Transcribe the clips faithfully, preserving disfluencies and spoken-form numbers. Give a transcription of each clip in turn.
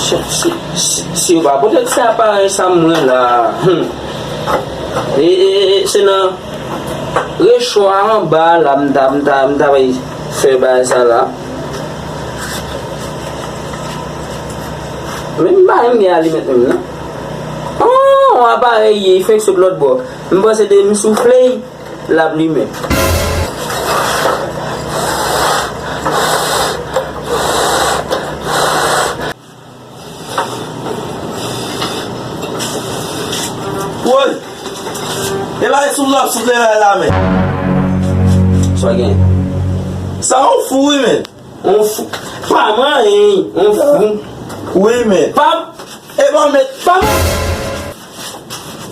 Si, si, si, si yo pa pote ti aparèy sa mwen la, hmm. E, e, e, se nan rechò a anba la, m ta, m ta, m ta bay fè bagay sa la. Men m pa menm gen alimèt menm, non. Oh, yon aparèy ye, li fèk sot lòt bò. M panse de m soufle, l ap limen. Woy! E bagay souf la, souf la la men. Sa gen? Sa yon fou wi men. Yon fou. Pa manyen, yon fou. Wi men. Pa. E bon met. Pa.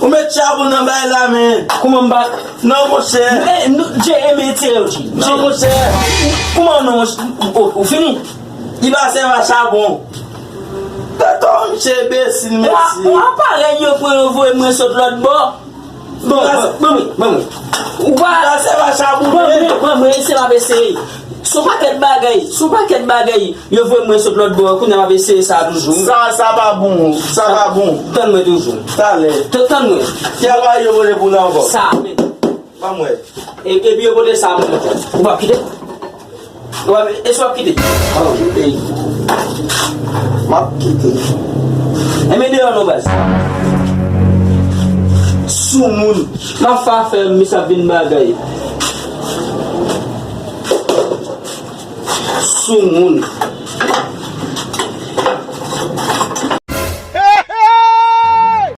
Ou met chabon nan bay la men. Kouman m pa. Non monchè. Dje eme tire yo di. Non monchè. Kouman non monchè? Ou fini? Li pa sèvi a chabon. Tèt ou misye enbesil mesye. Ou aparèy yo pran yo voye mwen sot lòt bò. Bon, bon, bon, bon. Ou pa. Li pa sèvi a chabon. Bon, bon, bon, se pa eseye. Son pakèt bagay, son pakèt bagay. Yo voye mwen sot lòt bò, kounye a m ap eseye sa toujou. Sa, sa pa bon, sa pa bon. Tann mwen toujou. Talè. Tann mwen. Ki aparèy yo voye pou la ankò? Sa, men. Ban m wè. E, epi yo pote sa pou mwen. Ou p ap kite? Ou p ap, e si w ap kite? M ap kite. M ap kite. Enben deyò non baz. Soumoun. M ap fè afè m, misye ap vin bagay. Soumoun.